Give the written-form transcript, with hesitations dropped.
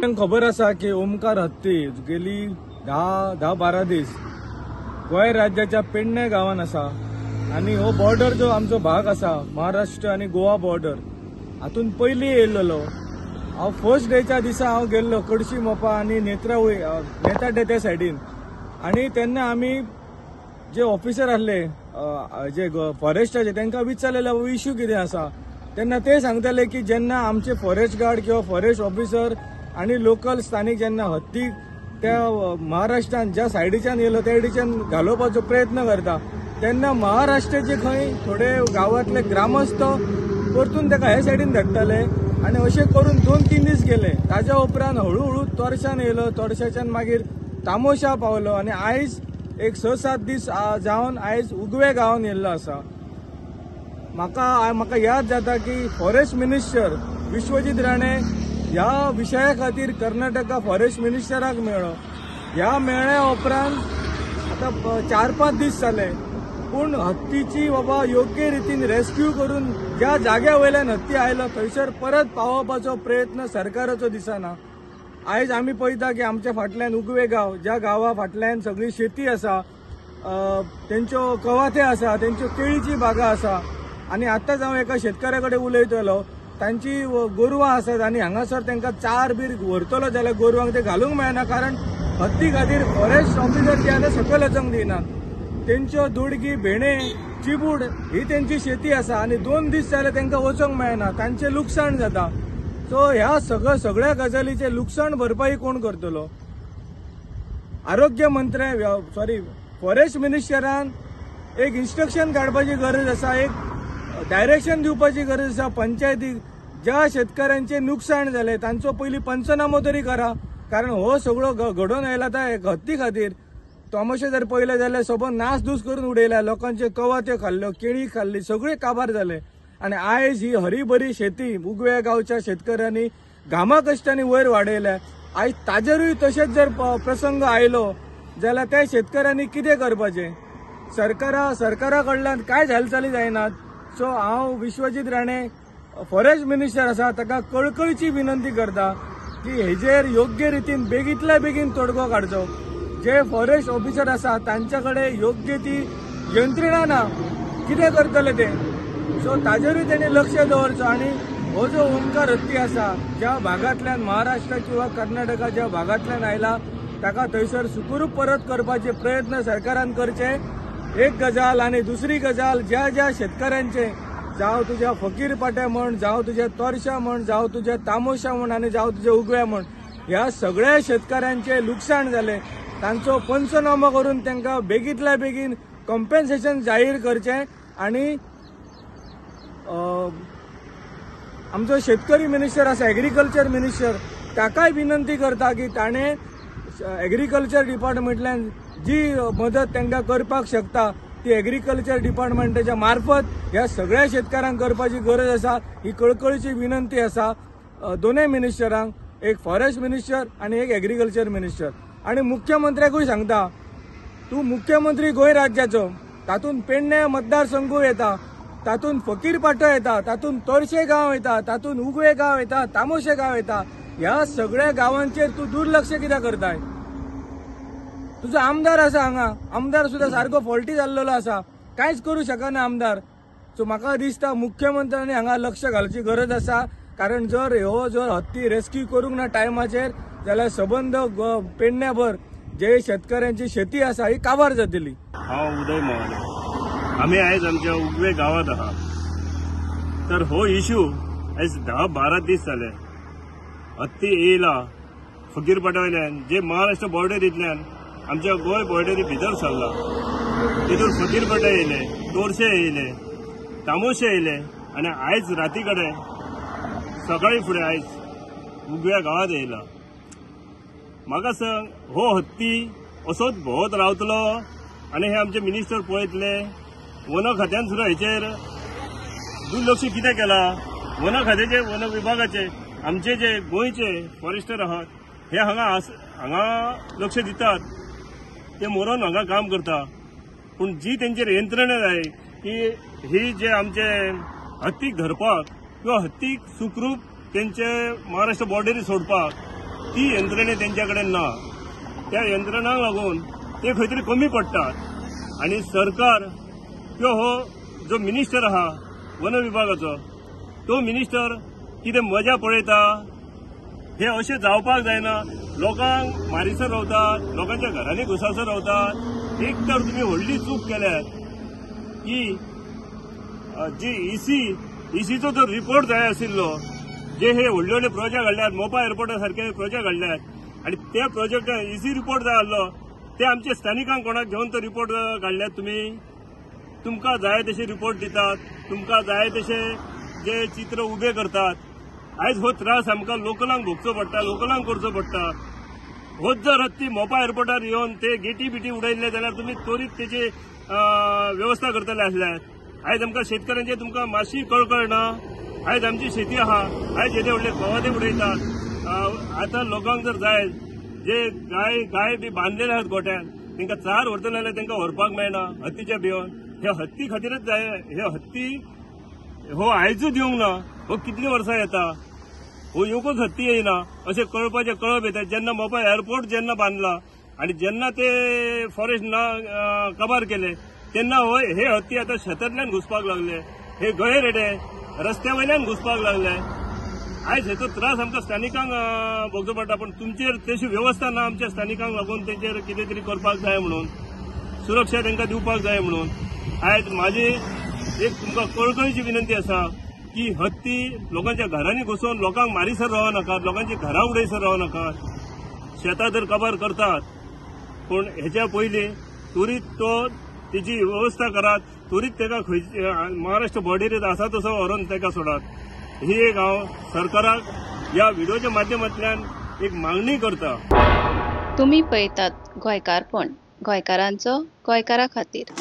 सगळ्यांक खबर आसा की ओमकार हत्ती गेली 10-12 दीस गोंय राज्याच्या पेडणे गांवान आसा आनी हो बॉर्डर जो आमचो भाग आसा महाराष्ट्र आनी गोवा बॉर्डर हातून पयलीं येयल्लो. हांव फर्स्ट डेच्या दिसा हांव गेल्लो कडशी मोपा आनी नेत्रावळी त्या सायडीन आनी तेन्ना आमी जे ऑफिसर आसले जे फॉरेस्टाचे तांकां विचारलेले इश्यू कितें आसा तेन्ना ते सांगताले की जेन्ना आमचे फॉरेस्ट गार्ड किंवा फॉरेस्ट ऑफिसर आनी लोकल स्थानीक जेन्ना हत्ती त्या महाराष्ट्रान ज्या सायडीच्यान येयलो त्या सायडीच्यान घालोवपाचो प्रयत्न करता तेन्ना महाराष्ट्राचे खंय थोडे गांवांतले ग्रामस्थ परतून ताका हे सायडीन धाडटाले आनी अशें करून 2-3 दीस गेले. ताज्या उपरांत हळूहळू तोरशान येयलो, तोरशाच्यान मागीर तामोशा पावलो आनी आयज एक 6-7 दीस जावन आयज उगवे गांवान येयल्लो आसा. म्हाका याद जाता की फॉरेस्ट मिनिस्टर विश्वजीत राणे ह्या विशया खातीर कर्नाटका फॉरेस्ट मिनिस्टराक मेळ्ळो. ह्या मेळ्ळ्या उपरांत आतां 4-5 दीस जाले पूण हत्तीची बाबा योग्य रितीन रेस्क्यू करून ज्या जाग्या वयल्यान हत्ती आयलो थंयसर परत पावोवपाचो प्रयत्न सरकाराचो दिसना. आयज आमी पळयता की आमच्या फाटल्यान उगवे गांव, ज्या गांवा फाटल्यान सगळी शेती आसा, तेंच्यो कवाथे आसा, तेंच्यो केळीची बागा आसा आनी आतांच हांव एका शेतकारा कडेन उलयतलो, तांची गोरवां आसात आनी हांगासर तांकां चार बीर व्हरतलो जाल्यार गोरवांक ते घालूंक मेळना कारण हत्ती खातीर फॉरेस्ट ऑफिसर जे आसा सकयल वचोंक दिनात. तेंच्यो दुडगी, भेणे, चिबूड ही तेंची शेती आसा आनी 2 दीस जाल्यार तांकां वचोंक मेळना, तांचें लुकसाण जाता. सो ह्या सगळ्या गजालीचें लुकसाण भरपाई कोण करतलो? आरोग्य मंत्री सॉरी फॉरेस्ट मिनिस्टरान एक इन्स्ट्रक्शन काडपाची गरज आसा, एक डायरेक्शन दिवपाची गरज आसा पंचायतीक. ज्या शेतकऱ्यांचे नुकसाण जालें तांचो पयलीं पंचनामो तरी करा कारण हो सगळो घडोवन आयला त्या हत्ती खातीर. तोमशे जर पळयलें जाल्यार सगळो नासधूस करून उडयल्या, लोकांचे कवाथे खाल्ल्यो, केळी खाल्ली, सगळे काबार जाले आनी आयज ही हरीभरी शेती उगव्या गांवच्या शेतकऱ्यांनी घामा कश्टांनी वयर वाडयल्या. आयज ताजेरूय तशेंच जर प्रसंग आयलो जाल्यार त्या शेतकऱ्यांनी कितें करपाचें? सरकारा कडल्यान कांयच हालचाली जायनात. सो हांव विश्वजीत राणे फॉरेस्ट मिनिस्टर आसा ताका कळकळीची विनंती करता की हेजेर योग्य रितीन बेगींतल्या बेगीन तोडगो काडचो. जे फॉरेस्ट ऑफिसर आसा तांच्या कडेन योग्य ती यंत्रणा ना, कितें करतले ते? सो ताजेरूय तेणी लक्ष दवरचो आनी हो जो ओमकार हत्ती आसा ज्या भागांतल्यान महाराष्ट्र किंवा कर्नाटका ज्या भागांतल्यान आयला ताका थंयसर सुखरूप परत करपाचे प्रयत्न सरकारान करचे. एक गजाल. आनी दुसरी गजाल, ज्या ज्या शेतकऱ्यांचे जावं तुज्या फकीर पाट्या म्हण, जावं तुज्या तोरशा म्हण, जावं तुज्या तामोशा म्हण आनी जावं तुज्या उगव्या म्हण, ह्या सगळ्या शेतकऱ्यांचे लुकसाण जालें तांचो पंचनामो करून तांकां बेगींतल्या बेगीन कॉम्पेन्सेशन जाहीर करचें आनी आमचो शेतकरी मिनिस्टर आसा एग्रीकल्चर मिनिस्टर ताकाय विनंती करता की ताणें एग्रीकल्चर डिपार्टमेंटल्यान जी मदत तांकां करपाक शकता ती एग्रीकल्चर डिपार्टमेंटाच्या मार्फत ह्या सगळ्या शेतकारांक करपाची गरज आसा. ही कळकळीची विनंती आसा दोनूय मिनिस्टरांक, एक फॉरेस्ट मिनिस्टर आनी एक एग्रीकल्चर मिनिस्टर. आनी मुख्यमंत्र्याकूय सांगता, तूं मुख्यमंत्री गोंय राज्याचो, तातूंत पेडणे मतदारसंघूय येता, तातूंत फकीर पाटो येता, तातूंत तोरशे गांव येता, तातूंत उगवे गांव येता, तामोशे गांव येता, ह्या सगळ्या गांवांचेर तूं दुर्लक्ष कित्याक करताय? तुजो आमदार आसा हांगा, आमदार सुद्दां सारको फॉल्टी जाल्लो आसा, कांयच करूं शकना आमदार. सो म्हाका दिसता मुख्यमंत्र्यांनी हांगा लक्ष घालची गरज आसा कारण जर हो जर हत्ती रेस्क्यू करूंक ना टायमाचेर जाल्यार सबंद पेडण्याभर जे शेतकऱ्यांची शेती आसा ही काबार जातली. हांव उदय मोवाले, आमी आयज आमच्या उगवे गांवांत आहा. तर हो इश्यू आयज 10-12 दीस जाले हत्ती येयला फकीर पाट्या वयल्यान जे महाराष्ट्र बॉर्डरींतल्यान आमच्या गोंय बॉर्डरी भितर सरला तितून फकीर पाट्या येयले, तोरशे येयले, तामोशे येयले आनी आयज राती कडेन सकाळी फुडें आयज उगव्या गांवांत येयला. म्हाका सांग, हो हत्ती असोच भोंवत रावतलो आनी हे आमचे मिनिस्टर पळयतले? वन खात्यान सुद्दां हेचेर दुर्लक्ष कितें केलां? वन खात्याचे, वन विभागाचे आमचे जे गोंयचे फॉरेस्टर आहात हे हांगा लक्ष दितात, ते मरोन हांगा काम करता, पूण जी तेंचेर यंत्रणा जाय की ही जे आमचे हत्तीक धरपाक किंवा हत्तीक सुखरूप तेंचे महाराष्ट्र बॉर्डरी सोडपाक ती यंत्रणे तेंच्या कडेन ना. त्या यंत्रणांक लागून ते खंय तरी कमी पडटात आनी सरकार किंवा हो जो मिनिस्टर आहा वन विभागाचो तो मिनिस्टर कितें मजा पळयता. हे अशें जावपाक जायना. लोकांक मारीसर रावतात, लोकांच्या घरांनी घुसासर रावतात. एक तर तुमी व्हडली चूक केल्या की जी ईसीचो जो रिपोर्ट जाय आशिल्लो, जे हे व्हडले व्हडले प्रोजेक्ट हाडल्यात, मोपा एअरपोर्टा सारके प्रोजेक्ट हाडल्यात आनी ते प्रोजेक्ट ईसी रिपोर्ट जाय आसलो ते आमच्या स्थानिकांक कोणाक घेवन तो रिपोर्ट काडल्यात. तुमी तुमकां जाय तशे रिपोर्ट दितात, तुमकां जाय तशे जे चित्र उबे करतात. आयज हो त्रास आमकां लोकलांक भोगचो पडटा, लोकलांक करचो पडटा. होच जर हत्ती मोपा एअरपोर्टार येवन ते गेटी बिटी उडयल्ले जाल्यार तुमी त्वरीत तेची वेवस्था करतले आसले. आयज आमकां शेतकऱ्यांचे तुमकां मातशी कळकळ ना. आयज आमची शेती आहा, आयज येदे व्हडले गवादे उडयतात. आतां लोकांक जर जाय जे गाय बी बांदलेले आहात गोठ्यान तांकां चार व्हरतले जाल्यार तांकां व्हरपाक मेळना हत्तीच्या भिवन. हे हत्ती खातीरच जाय. हे हत्ती हो आयजूच येवंक ना, हो कितलीं वर्सां येता, हो येवकूच हत्ती येयना अशें कळपाचें कळप येता. जेन्ना मोपा एअरपोर्ट जेन्ना बांदला आनी जेन्ना ते फॉरेस्ट ना कबार केले तेन्ना हो हे हत्ती आतां शेतांतल्यान घुसपाक लागले, हे गळे रेडे रस्त्या वयल्यान घुसपाक लागले. आयज हेचो त्रास आमकां स्थानिकांक भोगचो पडटा. पूण तुमचेर तशी वेवस्था ना आमच्या स्थानिकांक लागून तेंचेर कितें तरी करपाक जाय म्हणून, सुरक्षा तांकां दिवपाक जाय म्हणून आयज म्हाजी एक तुमकां कळकळीची विनंती आसा की हत्ती लोकांच्या घरांनी घुसून लोकांक मारीसर रावं नाकात, लोकांची घरां उडयसर रावं नाकात. शेतां जर कबार करतात पूण हेच्या पयलीं त्वरीत तो तेजी वेवस्था करात, त्वरीत ताका खंयची महाराष्ट्र बॉर्डरीर आसा तसो व्हरून ताका सोडात. ही एक हांव सरकाराक ह्या व्हिडिओच्या माध्यमांतल्यान एक मागणी करता. तुमी पळयतात गोंयकारपण, गोंयकारांचो गोंयकारा खातीर.